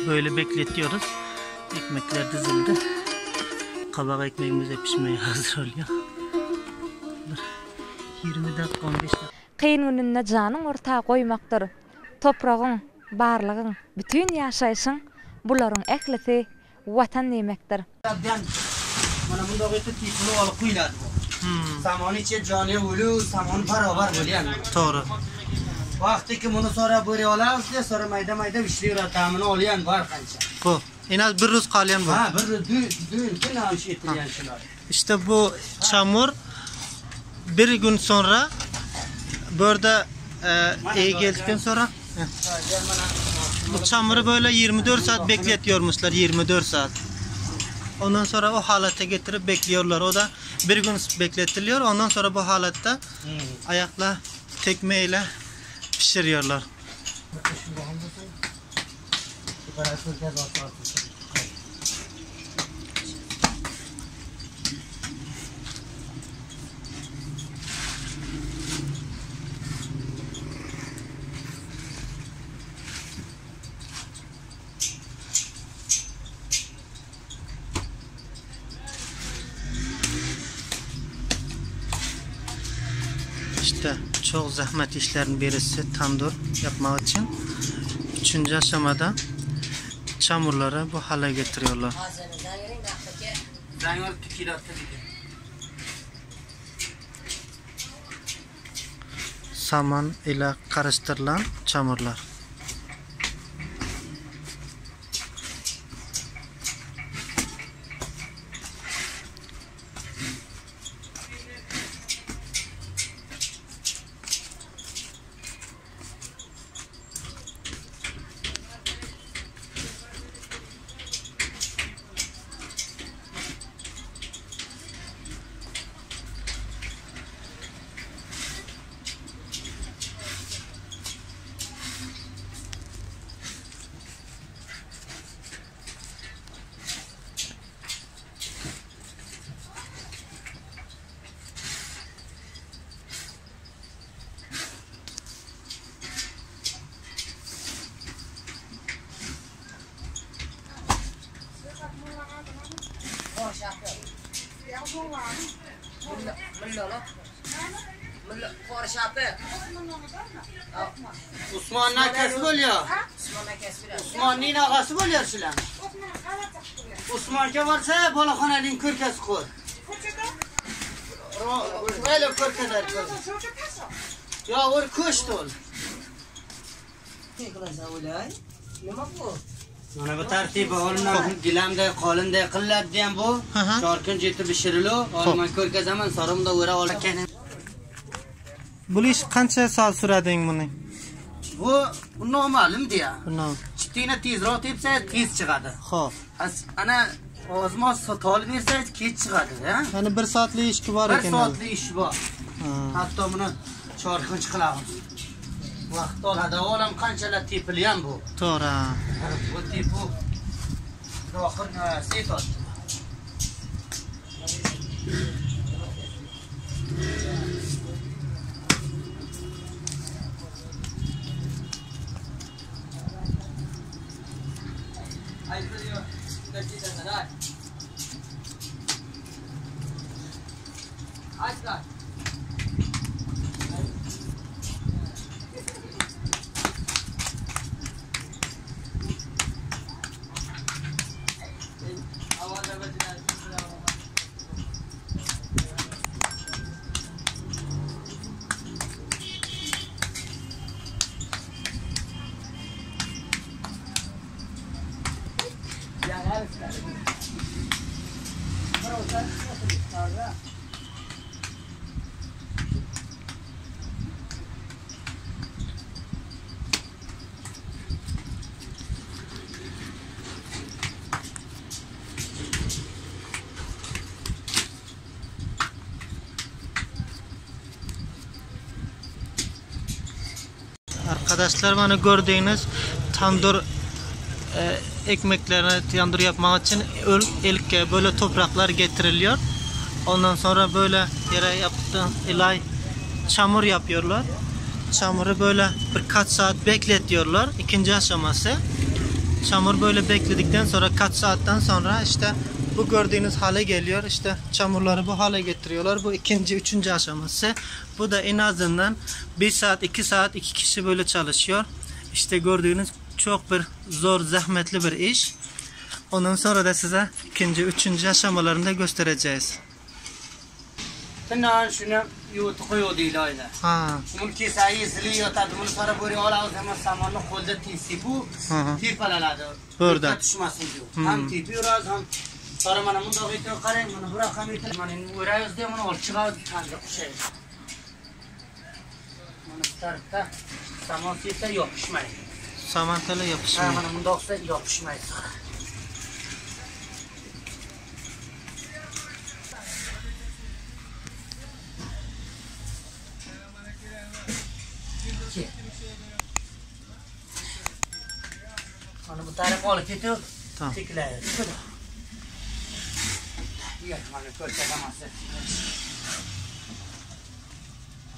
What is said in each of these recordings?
Böyle bekletiyoruz. Ekmekler dizildi. Kabak ekmeğimiz de pişmeye hazır oluyor. 20 dakika 15 dakika. Kyn gününde janyň orta goýmakdyr. Topragyň, barlygyň, bütin ýaşaýşyň, bularyň ählisi Watan diýmekdir. Mana bundak eti tipini alyp guýlady bu. Samany içe jany ölü, samany barabar bolýan. Toğru. Wagty ki muny sora böre alarys diye sora mayda mayda bişiriyor tamını olýan bar kança. Bu. En az bir ruz kalyan bu. Ha bir dün dün gün alış etilýän şular. İşte bu çamur bir gün sonra burada e, iyi geldikten sonra heh, bu çamuru böyle 24 saat bekletiyormuşlar 24 saat. Ondan sonra o halete getirip bekliyorlar. O da bir gün bekletiliyor. Ondan sonra bu halette ayakla tekmeyle pişiriyorlar. İşte çok zahmet işlerin birisi tandır yapmak için. Üçüncü aşamada çamurları bu hale getiriyorlar. Saman ile karıştırılan çamurlar. Osman nakası bolýar. Osman'ın ağası bolýar şular. Osmanka varsa balaxonaning ko'rkasi qo'y. Öyle ko'rkalar Ya or ko'sh to'l. Mana bu tartibi olinadi, gilamday, qolinday qilinadi ham bu. Chorkin jetib pishirilib, olma ko'rkazaman, sorimda o'ra olgan. Bu iş qancha soat sürading buni? Bu noma'lum deya. Buni. Chittina tezroq tepsa tez chiqadi. Xo'p. Ana ozmoz tol bersa kech chiqadi, ha? Yani bir saatlik iş bor Bir ekan. soatlik ish bor. Ha. Hatto buni chorqinch qilamiz. Vaqt oladi. Olam qanchalar tepilgan bu. To'g'ri. ha. Bu tepu oxir narsa yetadi. Arkadaşlar mana gördüğünüz tandır e, ekmeklerini tandır yapmak için ilk böyle topraklar getiriliyor. Ondan sonra böyle yere yaptı ilay çamur yapıyorlar. Çamuru böyle birkaç saat bekletiyorlar. İkinci aşaması. Çamur böyle bekledikten sonra kaç saatten sonra işte bu gördüğünüz hale geliyor. İşte çamurları bu hale getiriyorlar. Bu ikinci, üçüncü aşaması. Bu da en azından bir saat, iki saat iki kişi böyle çalışıyor. İşte gördüğünüz çok bir zor, zahmetli bir iş. Ondan sonra da size ikinci, üçüncü aşamalarını da göstereceğiz. Tınnan şunu yutu qo'yuvdi iloyda. Ha. Bunu kesayi zili yotadi, buni sora bo'ri olamiz, hamma samonni qo'lda tesipu tepalanadi. Burada. Tushmasin deb. Ham tepiyuramiz, ham sora mana bundoq etib qarang, mana bu raqam etib, mana endi o'raymiz deb, buni olib chiqamiz, tandir qo'shaymiz. Mana bu tarafda samon sepsa yopishmaydi. Saman tala Ha, yapışmıyor. mana bundoq qilsa yopishmaydi. Mana bu taraf olib ketib, Tamam. tiklaydi. Ya, mana ko'rsataman sizga.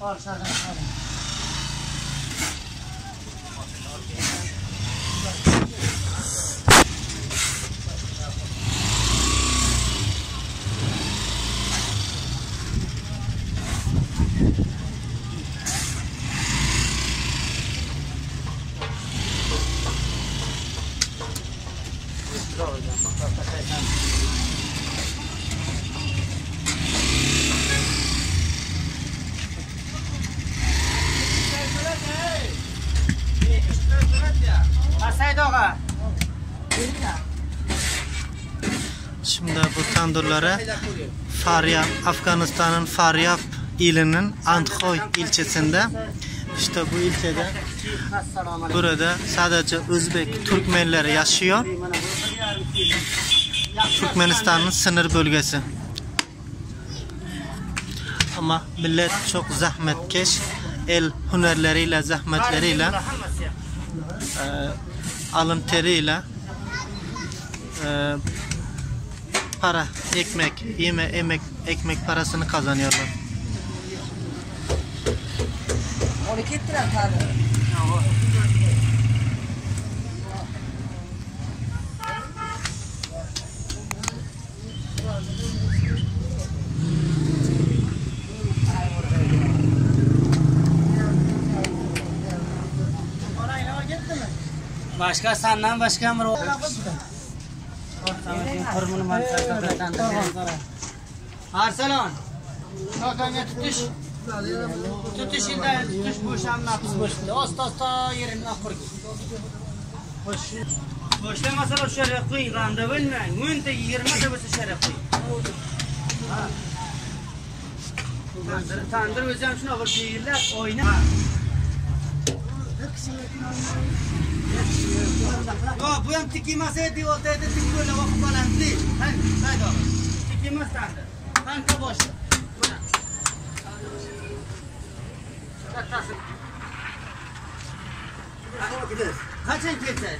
Olishadi, olishadi. Said og'a. Şimdi bu tandırlara Faryab, Afganistan'ın Faryab ilinin Andxoy ilçesinde işte bu ilçede Assalomu alaykum. burada sadece Özbek Türkmenleri yaşıyor. Türkmenistan'ın sınır bölgesi. Ama millet çok zahmetkeş, el hünerleriyle, zahmetleriyle, e, alın teriyle e, para, ekmek, yeme, emek, ekmek parasını kazanıyorlar. Başka senden başka bir Arsalan. Kakanga tutish. Tutish endi tutish bo'shamnapsiz bo'shdi. Osta osta yerimdan qurgi. Bo'sh. Bo'shlamasalar o'sha yerga qo'ying, g'amda bo'lmang. 10 ta 20 ta bo'lsa o'sha yerga qo'ying. Ha. Tandir, tandir o'zi ham shunaqa bir beyillab oyna. Yo'q, bu ham tik emas edi, devorda tik bo'lib oqib balandli. Qani, Said og'a. Tik emas tandir. Tanka boshi. Mana. Kattasi. Qachon kelsa?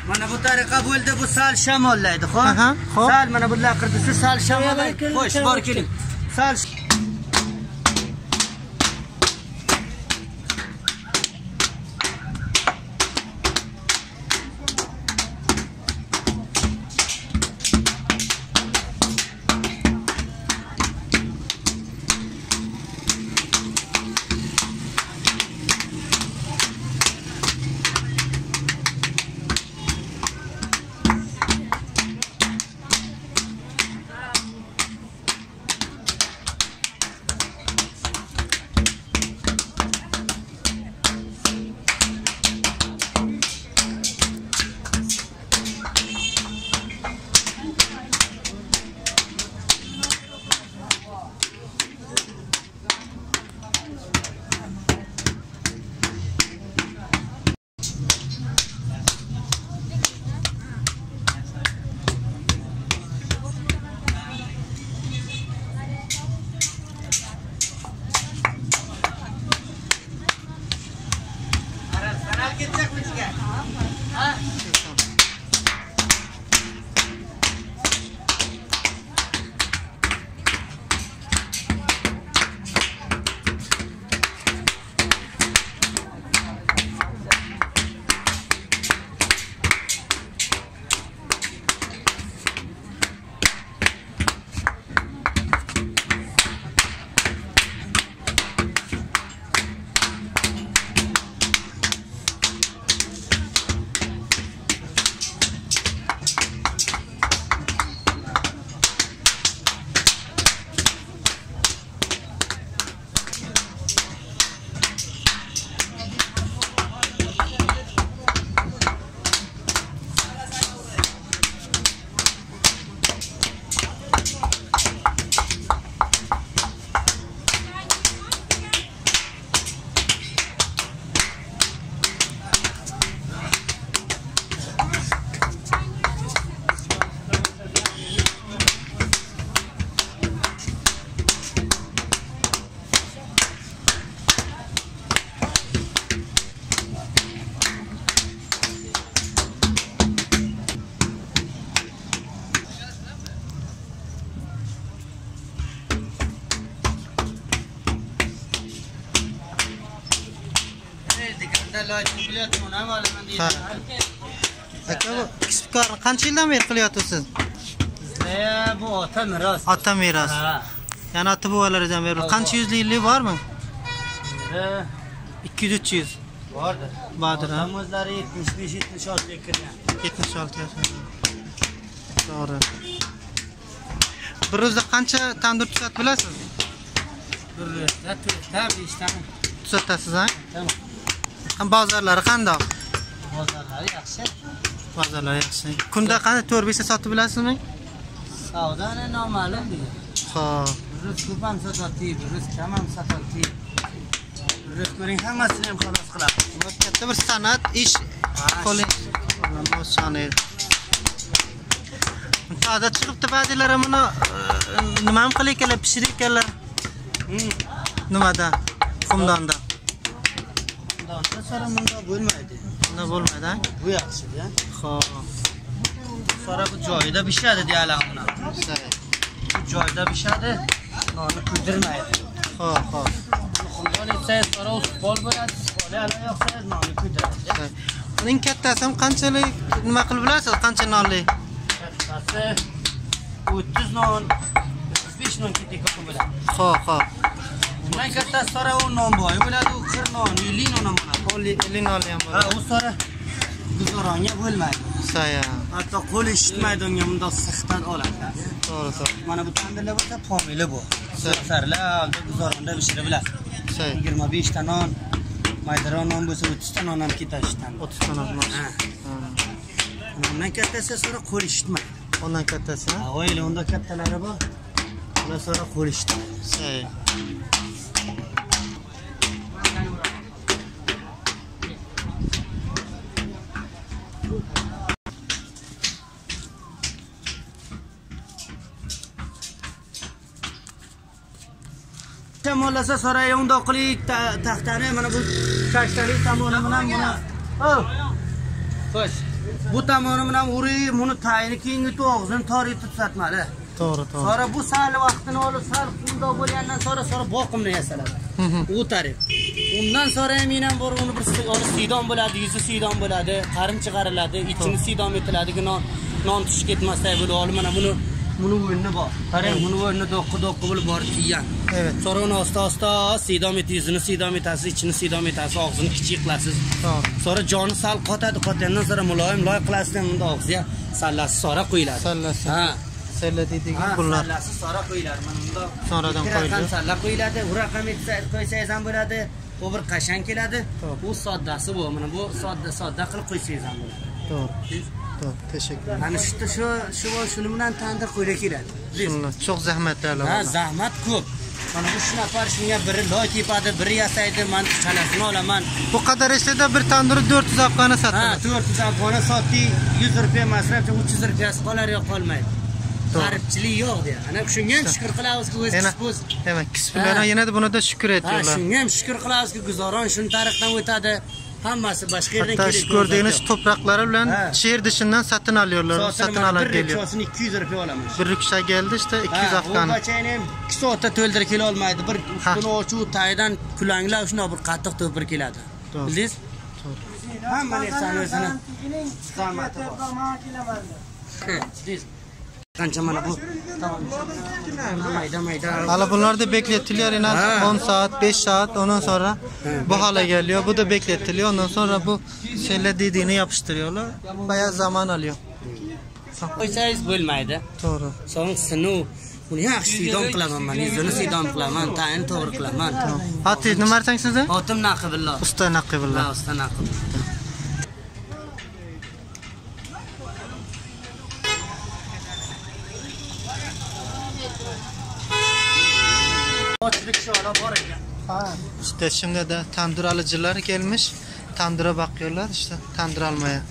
Mana bu tariqa bo'ldi, bu sal shamollaydi, xo'p? Aha, xo'p. Sal mana bu laqirdisi sal shamollaydi. Xo'sh, bor keling. Sal Ha. Aka bu kasb-korni qancha yildan beri qilyapsiz? Bizda bu ota meros. Ota meros. Ha. Ya'ni ota bobolaridan beri. Qancha yuz yillik bormi? Bizda 200-300 bordir. Bordir, ha? Otam o'zlari 75-76 ga kirgan. 76 yoshda. To'g'ri. Bir o'zida qancha tandir tuzatib bilasiz? Bir to'rtta, to'rtta, beshta. Tuzatasiz, ha? Tamam. Ham bozorlari qandoq? Bozorlari yaxshi. Bozorlari yaxshi. Kunda qancha 4-5 ta sotib bilasizmi? Savdoni noma'lum deydi. Xo'p. Bir ro'z ko'p ham sotadi, bir ro'z kam ham sotadi. Bir ro'z ko'ring hammasini ham xalos qiladi. Bu katta bir san'at ish qo'ling. Toza chiqibdi ba'zilari buni e, nima ham qilar ekanlar, pishirar ekanlar. Nimada? Qumdonda. Bundan sonra bundoq bo'lmaydi. Bunda bo'lmaydi, ha? Bu yaxshi-da. Xo'p. Sonra bu joyida pishadi deyalım buna. Bu joyida pishadi, nonni kuydirmaydi. Xo'p, xo'p. Qumdon etsangiz sonra u sipol bo'ladi, sipoli ala yoqsangiz nonni kuydiradi. Uning kattasi ham qanchalik nima qilib bilasiz? Qancha nonli? Kattasi 30 non, 35 non ketakon bo'ladi. Xo'p, xo'p. Undan kattasi sonra u nonboyi bo'ladi, u 40 non, 50 non ham bo'ladi. 50 nonli ham Ha, bo'ladi. u sonra guzaronga bo'lmaydi. Saya. Hatto qo'l eshitmaydi unga bundoq sixdan oladi. To'g'ri, to'g'ri. Mana bu tandirlar bo'lsa pomeli bu. Sarlar guzaronda pishirib biladi. Say. 25 ta non, maydaroq non bo'lsa 30 ta non ham ketadi shu tandir. 30 ta non. Ha. Undan kattasi sonra qo'l eshitmaydi. Ondan kattasi, ha? Ha, o'yla unda kattalari bor. Ular sonra qo'l eshitmaydi. Say. Shamollasa so'raydi, undoq qiling ta- taxtani mana bu kashtalik tomoni bilan buni. Oh. Xo'sh. Bu tomoni bilan urib, buni tayini kengitib, og'zini torayib tuzatmali. To'g'ri, to'g'ri. Sonra bu sal vaqtini olib, sal bundoq bo'lgandan sonra sonra boqimni yasaladi. U tarif. Undan sonra ham yana bor uni bir olib siydon bo'ladi, yuzi siydon bo'ladi, qarin chiqariladi, ichini siydon etiladi, non non tushib ketmasday bo'lib olib mana buni buni o'rni bor. Qarang, buni o'rni do'qqi do'qqi bo'lib borib kiygan. Evet. Sonra uni osta osta siydom etib, yuzini siydom etasiz, ichini siydom etasiz, og'zini kichik qilasiz. To'g'ri. Sonra joni sal qotadi, qotgandan sonra muloyim loy qilasiz, bunda og'ziga sallasi sora quyiladi. Sallasi. Ha. Salla deydigan Ha, bunlar. sallasi sora quyiladi. Mana bunda Soradan ikki raqam qo'yiladi. salla quyiladi, u raqam etsa qo'ysangiz ham bo'ladi. U bir qashang keladi. To'g'ri. Bu soddasi bu. Mana bu sodda sodda qilib qo'ysangiz ham bo'ladi. To'g'ri. To'g'ri. Teşekkür. Ana shu shu shu shuni bilan tandir qo'yla keladi. Şunlar çok zahmetli Ha, var. zahmat ko'p. Mana bu shu nafar shunga biri loy tepadi, biri yasaydi, men chalasini olaman. Bu kadar işte de bir tandırı 400 afgana Ha, sattınız. 400 afg'ona sotdik, 100 rupiya masraf, 300 rupiyasi qolar yo qolmaydi. To'g'ri. G'aribchilik yo'q deya. Ana shunga ham shukur qilamizki, o'z Yana, kasbimiz. demek kisbelere Ha. yine de buna da şükür Ha, ediyorlar. shunga ham shukur qilamizki, guzaron shuni tariqdan o'tadi. Hammasi boshqa yerdan Hatta şu kerak gördüğünüz toprakları bilen Ha. şehir dışından satın alıyorlar. Satın alıp geliyor. Rükşosini 200 rupiya olaman. Bir rükşa geldi işte 200 Ha, afgan. U bachayni ham 2 soatda to'ldirib kela olmaydi. Bir Ha. ustini ochuv tagidan kulanglab shundoq bir qattiq to'pir keladi. To'g'ri. Bildingiz? Hamma narsani o'zini zahmati bor. Bildingiz? Qancha mana bu mayda mayda Hala bunlar da bekletiliyor en az Ha. 10 saat, 5 saat ondan sonra bu hale geliyor. Bu da bekletiliyor. Ondan sonra bu şeyle dediğini yapıştırıyorlar. Bayağı zaman alıyor. qo'ysangiz bo'lmaydi. Doğru. So'ng sinuv buni yaxshi siydon qilaman man, yuzini siydon qilaman, tayini to'g'ri qilaman. Hatı numarsan sizi? Otim Naqibullo. Usta Nakibullah. Ha, usta Naqibullo. İşte şimdi de tandır alıcılar gelmiş. Tandıra bakıyorlar işte tandır almaya.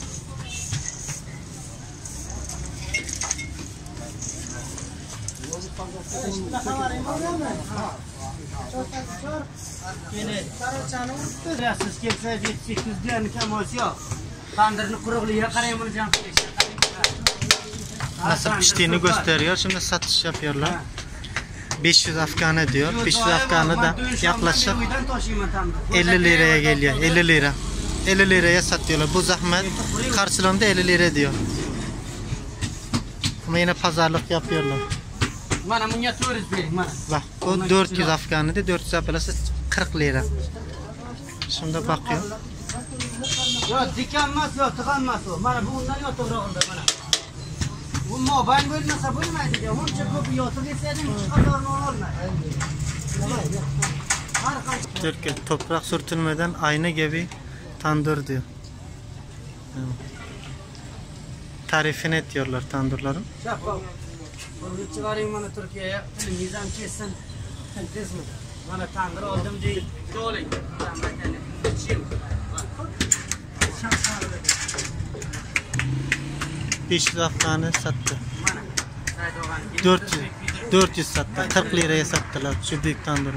Siz kelsangiz 7-8 dan kam yo'q. Tandirni quruqligiga qarang buni jam Nasıl piştiğini gösteriyor. Şimdi satış yapıyorlar. 500 Afganı diyor. 500 Afganı da yaklaşık 50 liraya geliyor. 50 lira. 50 liraya satıyorlar. Bu zahmet karşılığında 50 lira diyor. Ama yine pazarlık yapıyorlar. Mana bunga 400 bering, mana. Bak bu 400 Afganı da 400 apelası 40 lira. Şimdi bakıyor. Yo, dikan emas, yotiq emas u. Mana bu undan yotiqroq mana. Bu mobayn bo'lmasa bo'lmaydi. Uncha ko'p yotiq yesaydim, hech qatorini ololmaydi. Har qancha Türkiye toprak sürtünmeden ayna gibi tandır diyor. Evet. Tarifini ediyorlar tandırların. Shaffof. Urg'ib chiqaring mana Turkiyaga, tilingiz ham kessin. Tildingizmi? Mana tandir oldim dey. Oling. Iching. 500 Afganı sattı. Mana. Saydoğan. 400 400 sattı. 40 liraya sattılar şu büyük tandırı.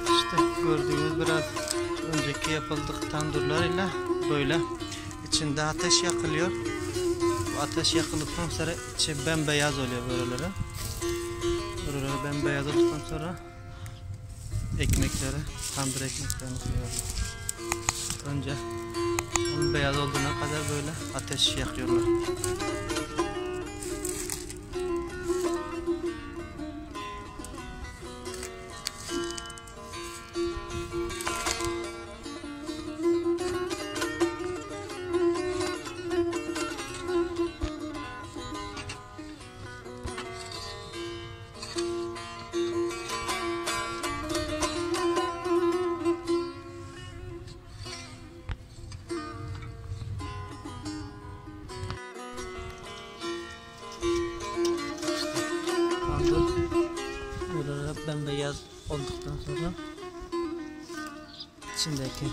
İşte gördüğünüz biraz önceki yapıldık tandırlarıyla böyle içinde ateş yakılıyor. Bu ateş yakıldıktan sonra içi bembeyaz oluyor böyleleri. Buraları bembeyaz olduktan sonra ekmekleri, tandır ekmeklerini koyuyorlar. Önce onun beyaz olduğuna kadar böyle ateş yakıyorlar. Tandır buraları bembeyaz olduktan sonra içindeki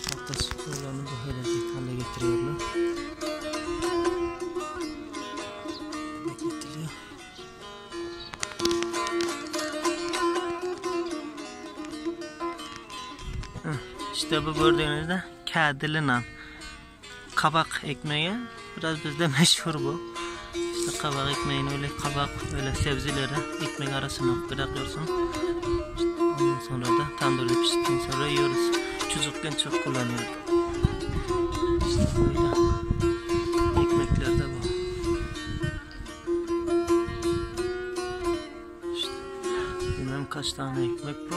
ateş buralarını bu hale, hale getiriyorlar. Bekletiliyor. Heh, İşte bu gördüğünüzde kedili nan. Kabak ekmeği biraz bizde meşhur bu. İşte kabak ekmeğini öyle kabak öyle sebzeleri ekmek arasına bırakıyorsun. İşte ondan sonra da tandırda piştikten sonra yiyoruz. Çocukken çok kullanıyorduk. İşte böyle ekmekler de bu. İşte bilmem kaç tane ekmek bu.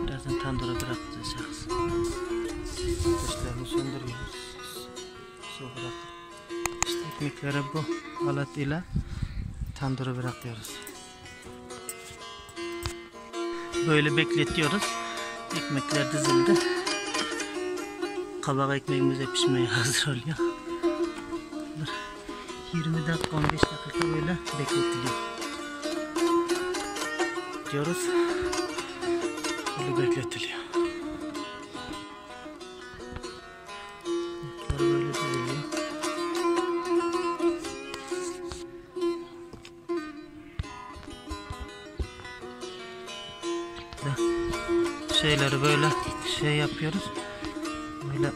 Birazdan tandıra bırakacağız. Ateşlerini söndürüyoruz. Su bırakıp. İşte ekmekleri bu alet ile tandıra bırakıyoruz. Böyle bekletiyoruz. Ekmekler dizildi. Kabak ekmeğimiz de pişmeye hazır oluyor. Bir 20 dakika 15 dakika böyle bekletiliyor. Diyoruz. Böyle bekletiliyor. Ekmekler böyle diziliyor. Şeyleri böyle şey yapıyoruz. Böyle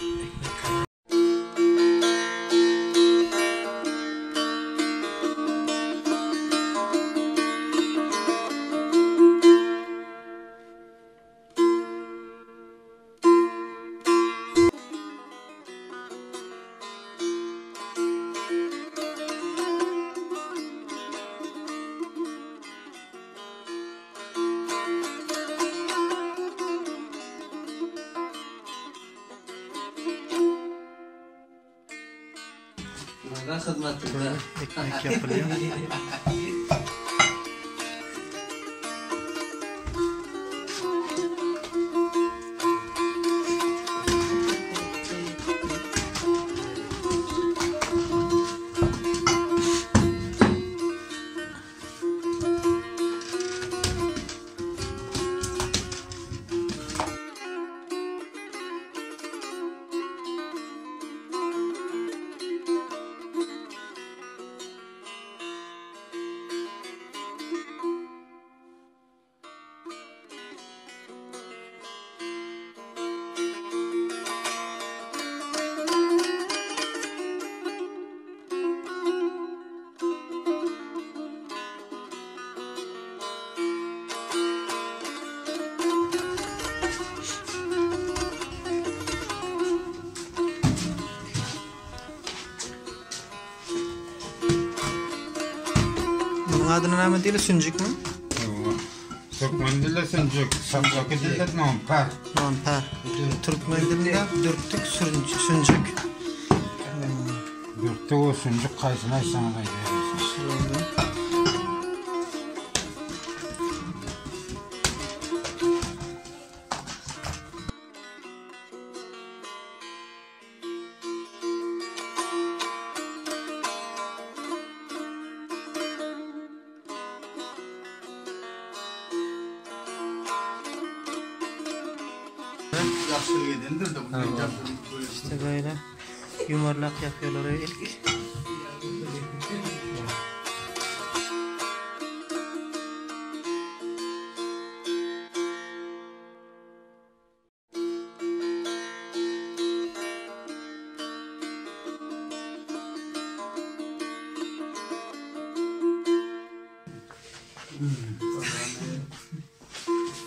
ekmekleri Mana xizmatimda. böyle ekmek yapılıyor. Munuň adyna näme diýilýär? Sünjükmi? Türkmen dilinde sünjük, şamdaki dilinde nonper. Nonper. Türkmen dilinde dürtük, sünjük. Dürtük we sünjük haýsyny aýtsaňyz aýdyberersiňiz. İşte böyle yuvarlak yapıyorlar ilk.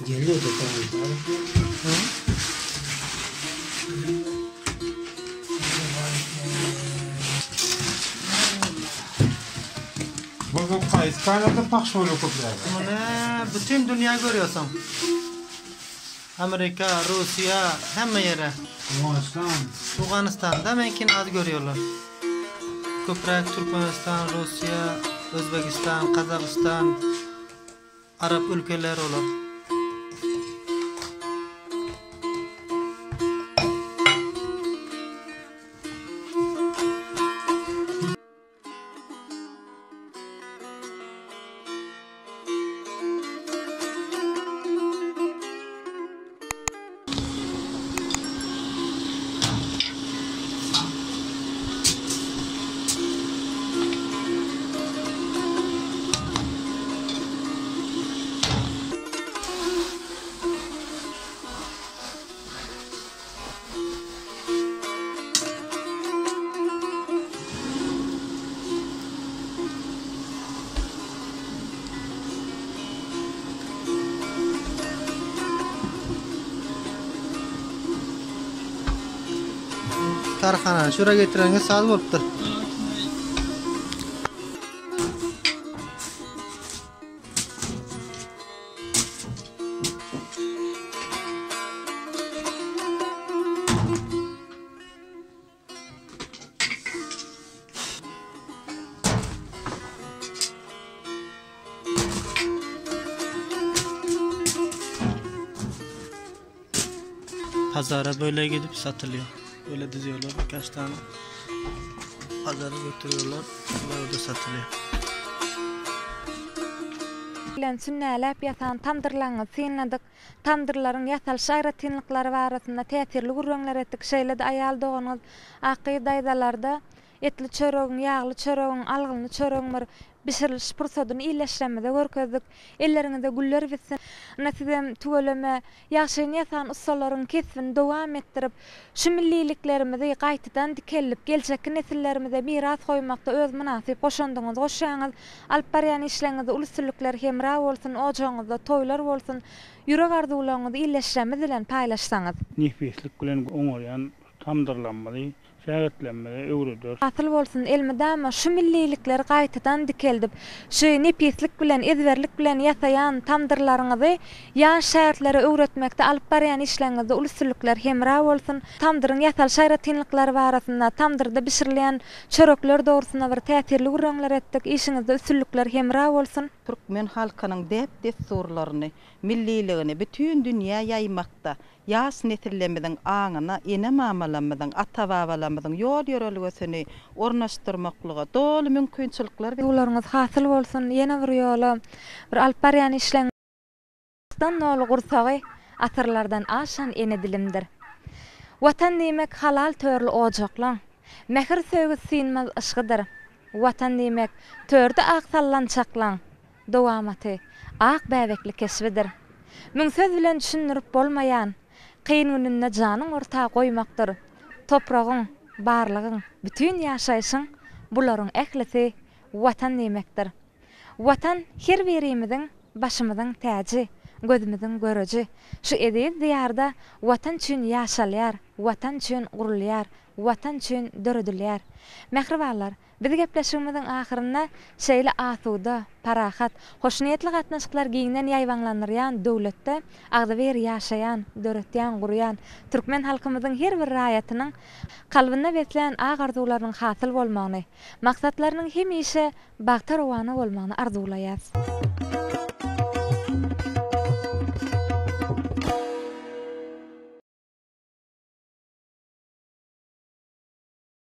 Geliyor da tamam. Bu bu haýsy kanalda pahş bolýar köpräk? Muny bütün dünya görüyorsun. Amerika, Russiýa, hemme ýere. Owganystan. Owganystanda meňkini az görýärler. Köpräk Türkmenistan, Russiýa, Özbegistan, Gazagystan, Arap ülkeleri olar. Kärhanany şura getireniňiz saz bolupdyr. Pazara böyle gidip satılıyor. Böyle diziyorlar birkaç tane. Pazara götürüyorlar. Orada satılıyor. Bilen sünnäläp ýasan tamdyrlaryňyzy synladyk. Tamdyrlaryň ýasalyş aýratynlyklary barasynda täsirli gürrüňler etdik. Şeýle-de aýal doganyňyz Akgyz daýzalarda etli çöregiň, ýagly çöregiň, algynly çöregiň bir bişiriliş pursadyny illeşremize görkezdik. Elleriňize güller bitsin. Ynha sizem tüweleme ýagşyny ýasan ussalaryň kesbini dowam etdirip, şu milliliklerimizi gaýtadan dikeldip, geljekki nesillerimize miras goýmakda öz mynasyp goşandyňyzy goşýaňyz. Alyp barýan işleriňizde uly üstünlikler hemra bolsun, ojagyňyzda toýlar bolsun, ýürek arzuwlaryňyzy illeşremiz bilen paýlaşsaňyz. Nepislik bilen oňarýan tamdyrlarymyzy şägirtlerimize öwrederis. Hasyl bolsun, elmydama şu millilikleri gaýtadan dikeldip, şu nepislik bilen, ezberlik bilen ýasaýan tamdyrlaryňyzy ýaş şägirtlere öwretmekde alyp barýan işleriňizde uly üstünlikler hemra bolsun! Tamdyryň ýasalyş aýratynlyklary barasynda, tamdyrda bişirilýän çörekler dogrusynda bir täsirli gürrüňler etdik. Işiňizde üstünlikler hemra bolsun! Türkmen halkynyň däp-dessurlaryny, milliligini bütin dünýä ýaýmakda, ýaş nesillemiziň aňyna ene-mamalarymyzyň, ata-babalarymyzyň ýol-ýörelgesini ornaşdyrmaklyga doly mümkinçilikler. Arzuwlaryňyz hasyl bolsun! Ýene bir ýola bir alyp barýan işleň. Dan doly gursagy asyrlardan aşan ene dilimdir. Watan diýmek halal törli ojaklaň, mähir-söýgi synmaz yşgydyr. Watan diýmek törde ak sallançaklaň dowamaty, ak bäbekli keşbidir. Müň söz bilen düşündirip bolmaýan, kyn gününde janyň orta goýmakdyr. Topragyň, barlygyň, bütin ýaşaýşyň bularyň ählisi Watan diýmekdir. Watan her birimiziň başymyzyň täji. Gözümiziň göreji. Şu eziz Diýarda Watan üçin ýaşalýar, Watan üçin gurulýar, Watan üçin döredilýär. Mähribanlar, biz gepleşigimiziň ahyrynda şeýle asuda, parahat, hoşniýetli gatnaşyklar giňden ýaýbaňlandyrýan döwletde agzybir ýaşaýan, döretýän, gurýan türkmen halkymyzyň her bir raýatynyň kalbynda beslän ak arzuwlarynyň hasyl bolmagyny, maksatlarynyň hemişe bagta rowana bolmagyny arzuwlaýas.